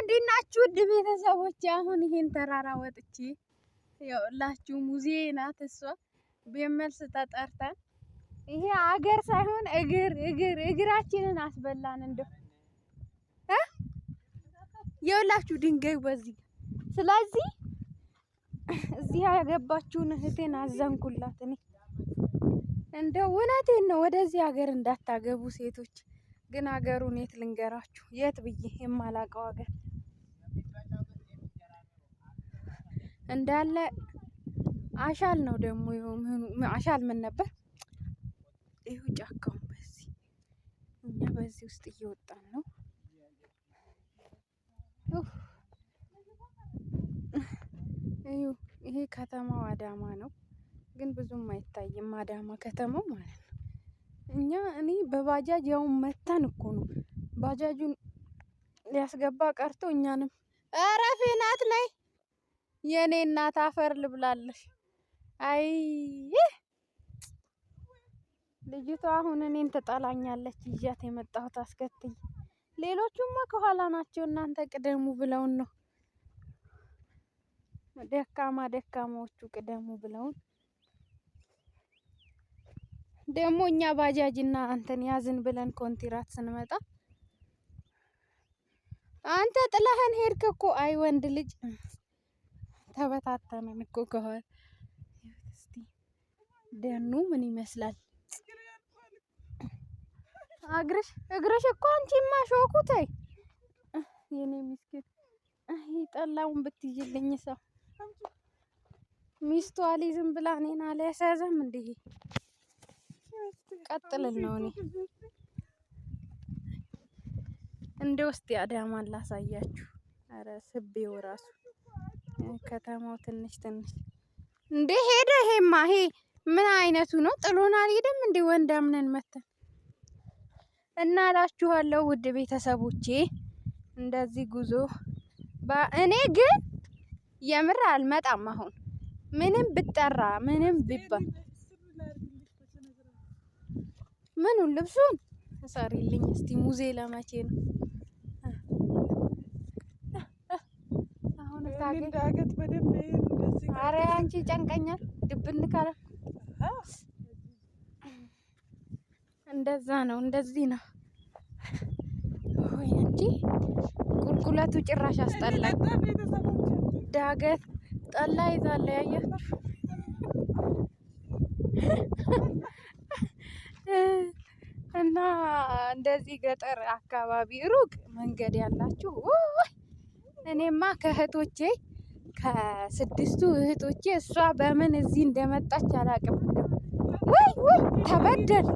እንዴት ናችሁ ውድ ቤተሰቦች? አሁን ይሄን ተራራ ወጥቼ ያውላችሁ ሙዜ ናት እሷ በመልስ ተጠርተን ይሄ አገር ሳይሆን እግር እግር እግራችንን አስበላን። እንደው እ የውላችሁ ድንጋይ በዚህ። ስለዚህ እዚህ ያገባችሁን እህቴን አዘንኩላት። እኔ እንደው እውነቴን ነው። ወደዚህ ሀገር እንዳታገቡ ሴቶች። ግን ሀገሩን የት ልንገራችሁ? የት ብዬ የማላውቀው ሀገር እንዳለ አሻል ነው ደግሞ። አሻል ምን ነበር? ይሁ ጫካውን በዚህ እኛ በዚህ ውስጥ እየወጣን ነው። እዩ ይሄ ከተማው አዳማ ነው፣ ግን ብዙም አይታይም አዳማ ከተማው ማለት ነው። እኛ እኔ በባጃጅ ያው መታን እኮ ነው። ባጃጁን ሊያስገባ ቀርቶ እኛንም ኧረ ፌናት ነይ የኔ እናት አፈር ልብላለሽ። አይ ልጅቷ አሁን እኔን ትጠላኛለች። ይዣት የመጣሁት አስከትይ። ሌሎቹማ ከኋላ ናቸው። እናንተ ቅደሙ ብለውን ነው። ደካማ ደካማዎቹ ቅደሙ ብለውን ደግሞ እኛ ባጃጅ እና አንተን ያዝን ብለን ኮንትራት ስንመጣ አንተ ጥላህን ሄድክ እኮ። አይ ወንድ ልጅ ተበታተነን እኮ ከኋላ። እስቲ ደኑ ምን ይመስላል? እግርሽ እግርሽ እኮ አንቺማ ሾኩ። ተይ የኔ ምስኪን ጠላውን ብትይልኝ ሰው ሚስቱ አልይዝም ብላ እኔን አልያስያዘም እንዴ? ቀጥልን ነው እኔ እንደ ውስጥ አዳማን ላሳያችሁ። አረ ስቤው ራሱ ከተማው ትንሽ ትንሽ እንዴ ሄደ። ይሄማ ይሄ ምን አይነቱ ነው? ጥሎን አልሄደም እንዴ? ወንድ አምነን መተን እና እላችኋለሁ ውድ ቤተሰቦቼ እንደዚህ ጉዞ እኔ ግን የምር አልመጣም። አሁን ምንም ብጠራ ምንም ቢባል ምኑን ልብሱን እሰሪልኝ እስቲ ሙዜ ለመቼ ነው አሁን? ዳገት በደንብ አረ አንቺ ጨንቀኛል። ድብን ካለ እንደዛ ነው፣ እንደዚህ ነው ወይ እንጂ ቁልቁለቱ ጭራሽ አስጠላኝ። ዳገት ጠላ ይዛለ ያያችሁ እና እንደዚህ ገጠር አካባቢ ሩቅ መንገድ ያላችሁ፣ እኔማ ከእህቶቼ ከስድስቱ እህቶቼ እሷ በምን እዚህ እንደመጣች አላውቅም። ወይ ወይ ተበደል።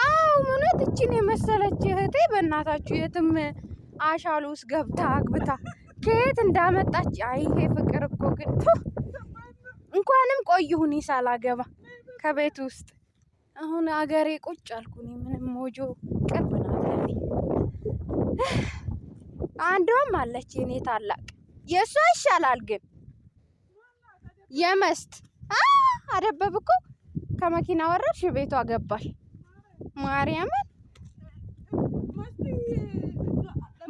አዎ እውነት እችን የመሰለች እህቴ በእናታችሁ የትም አሻሉ ውስጥ ገብታ አግብታ ከየት እንዳመጣች። አይ ይሄ ፍቅር እኮ ግን እንኳንም ቆየሁ እኔ ሳላገባ ከቤት ውስጥ። አሁን አገሬ ቁጭ አልኩ። እኔ ምንም ሞጆ ቅርብ ናት ለኔ። አንዷም አለች የኔ ታላቅ፣ የእሷ ይሻላል ግን የመስት አደበብ እኮ ከመኪና ወረድሽ ቤቷ ገባሽ። ማርያምን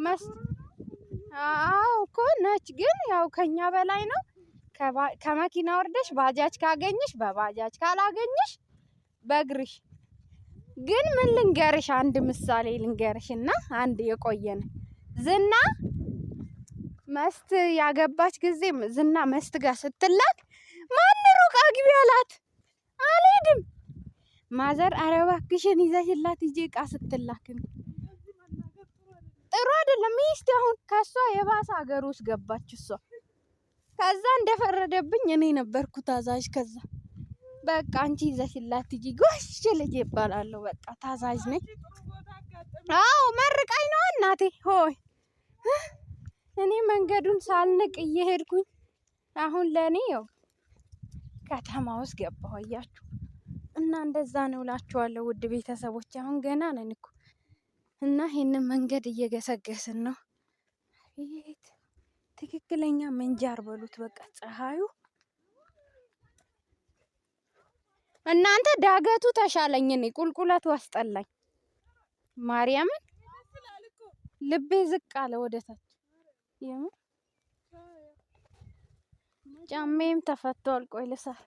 መስት አዎ እኮ ነች፣ ግን ያው ከኛ በላይ ነው። ከመኪና ወርደሽ ባጃጅ ካገኘሽ በባጃጅ ካላገኘሽ በእግርሽ። ግን ምን ልንገርሽ፣ አንድ ምሳሌ ልንገርሽ እና አንድ የቆየን ዝና መስት ያገባች ጊዜ ዝና መስት ጋር ስትላክ ማን ሩቅ አግቢ አላት። አልሄድም ማዘር፣ ኧረ እባክሽን ይዘሽላት ሂጂ ዕቃ ስትላክ ጥሩ አይደለም። ሚስት አሁን ከሷ የባሰ ሀገር ውስጥ ገባች እሷ። ከዛ እንደፈረደብኝ እኔ ነበርኩ ታዛዥ። ከዛ በቃ አንቺ ይዘሽላት ሂጂ ጎሽ ልጅ ይባላለሁ። በቃ ታዛዥ ነኝ። አዎ መርቃኝ ነው እናቴ ሆይ። እኔ መንገዱን ሳልንቅ እየሄድኩኝ አሁን ለእኔ ያው ከተማ ውስጥ ገባሁ አያችሁ። እና እንደዛ ነው እላችኋለሁ ውድ ቤተሰቦች። አሁን ገና ነን እኮ እና ይሄንን መንገድ እየገሰገስን ነው። አቤት ትክክለኛ ምንጃር በሉት በቃ ፀሐዩ። እናንተ ዳገቱ ተሻለኝ፣ እኔ ቁልቁለቱ አስጠላኝ። ማርያምን ልቤ ዝቅ አለ ወደ ታች። የምር ጫማዬም ተፈቷል። ቆይ ልሰር።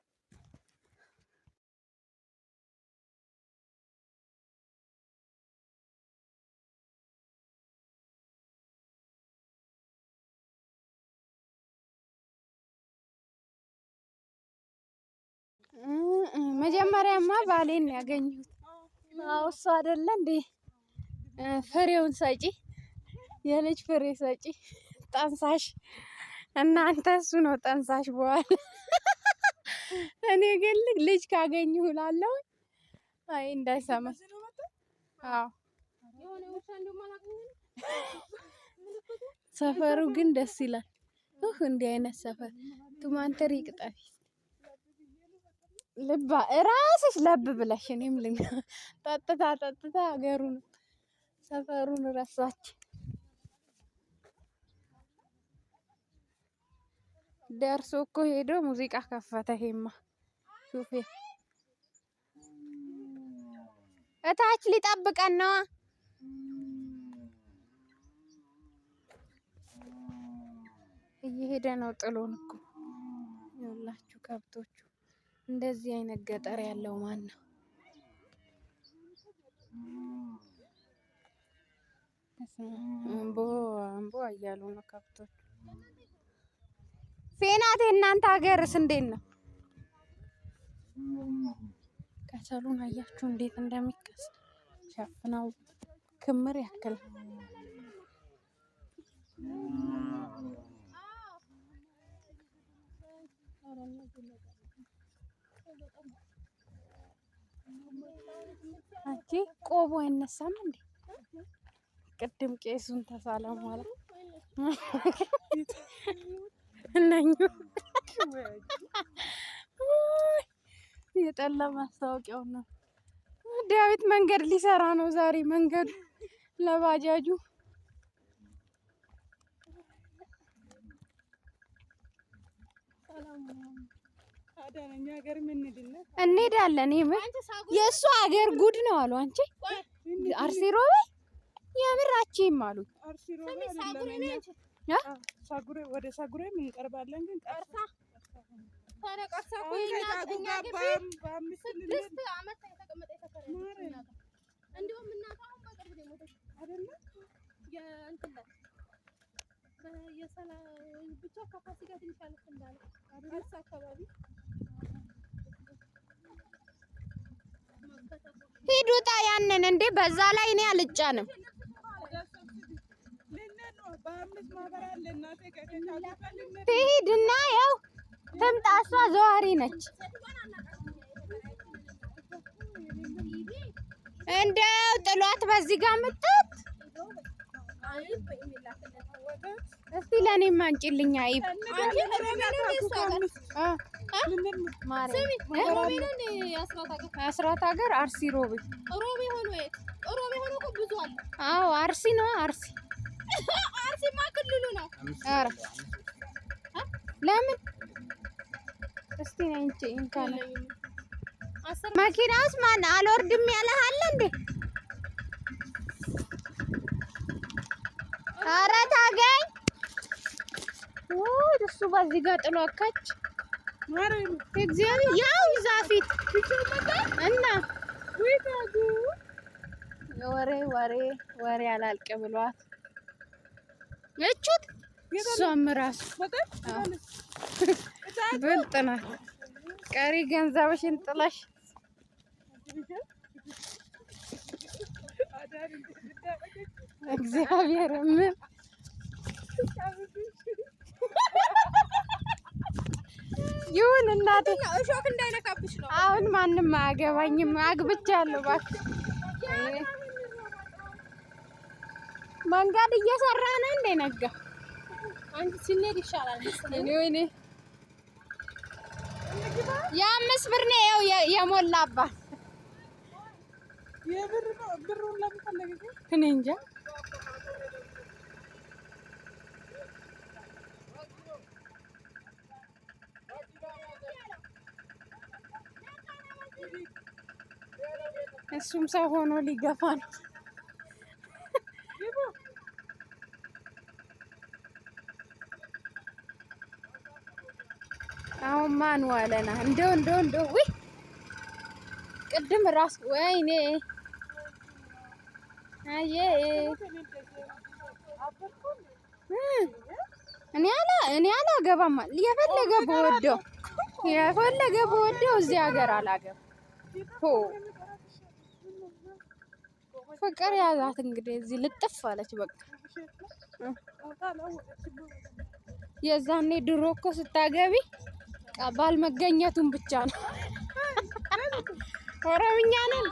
መጀመሪያማ ባሌን ያገኘሁት። አዎ እሱ አይደለ እንዴ ፍሬውን ሰጪ፣ የልጅ ፍሬ ሰጪ ጠንሳሽ። እናንተ እሱ ነው ጠንሳሽ በኋላ። እኔ ግን ልጅ ካገኘሁ እላለሁ። አይ እንዳይሰማ። አዎ ሰፈሩ ግን ደስ ይላል። እንዲህ አይነት ሰፈር ቱማንተር ይቅጠፊ ልባ ራስሽ ለብ ብለሽ እኔም ልን ጠጥታ ጠጥታ ሀገሩን ሰፈሩን ረሳች። ደርሶ እኮ ሄዶ ሙዚቃ ከፈተ። ይሄማ ሹፌር እታች ሊጠብቀን ነዋ። እየሄደ ነው ጥሎን እኮ ይኸውላችሁ ከብቶቹ። እንደዚህ አይነት ገጠር ያለው ማን ነው? እምቦ እምቦ እያሉ ነው ከብቶቹ። ፌናቴ እናንተ ሀገርስ እንዴት ነው? ከሰሉን አያችሁ እንዴት እንደሚቀስ ሸፍነው ክምር ያክል። አንቺ ቆቦ አይነሳም እንዴ? ቅድም ቄሱን ተሳለሙ አለ እነኙ የጠላ ማስታወቂያው ነው። ዳዊት መንገድ ሊሰራ ነው ዛሬ መንገዱ ለባጃጁ። እንሄዳለን። የምር የእሱ ሀገር ጉድ ነው አሉ። አንቺ አርሲ ሮቤ የምር አቺም አሉ። ወደ ሳጉሬ እንቀርባለን ግን ሂድ ውጣ ያንን እንዴ! በዛ ላይ እኔ አልጫንም። ትሂድና ያው ትምጣ። እሷ ዘዋሪ ነች። እንደው ጥሏት በዚህ ጋር ምጥት። እስቲ ለእኔም አንጪልኝ አይብ። አስራት ሀገር አርሲ ሮቤ። አዎ አርሲ ነው። አርሲ አርሲማ ክልሉ ነው። ኧረ ለምን እስቲ ነይ እንጂ እንካለ መኪናውስ ማን አልወርድም ያለህ አለ እንዴ? ኧረ ታገኝ። ውይ እሱ በዚህ ጋር ጥሎ አካች እግዚአብሔር ያው ይዛ ፊት እና ወሬ ወሬ ወሬ አላልቅ ብሏት እቹት እሷም እራሱ ብልጥ ናት። ቀሪ ገንዘብሽን ጥለሽ እግዚአብሔር ምን ይሁን እናቴ፣ እሾክ እንዳይነካብሽ ነው። አሁን ማንም አያገባኝም። አግብቻለሁ። እባክሽ መንገድ እየሰራ ነው እንደ ነጋ አንቺ ሲኔድ ይሻላል መሰለኝ። እኔ ወይኔ የ5 ብር ነው ያው የሞላባት። እኔ እንጃ። እሱም ሰው ሆኖ ሊገፋ ነው። አሁን ማን ዋለና እንደው እንደው እንደው ውይ ቅድም ራስ ወይኔ አየ እኔ አላገባም። የፈለገ በወደው የፈለገ በወደው እዚህ ሀገር አላገባም። ሆ ፍቅር ያዛት እንግዲህ እዚህ ልጥፍ አለች። በቃ የዛኔ ድሮ እኮ ስታገቢ ባል መገኘቱን ብቻ ነው። ኦሮምኛ ነን።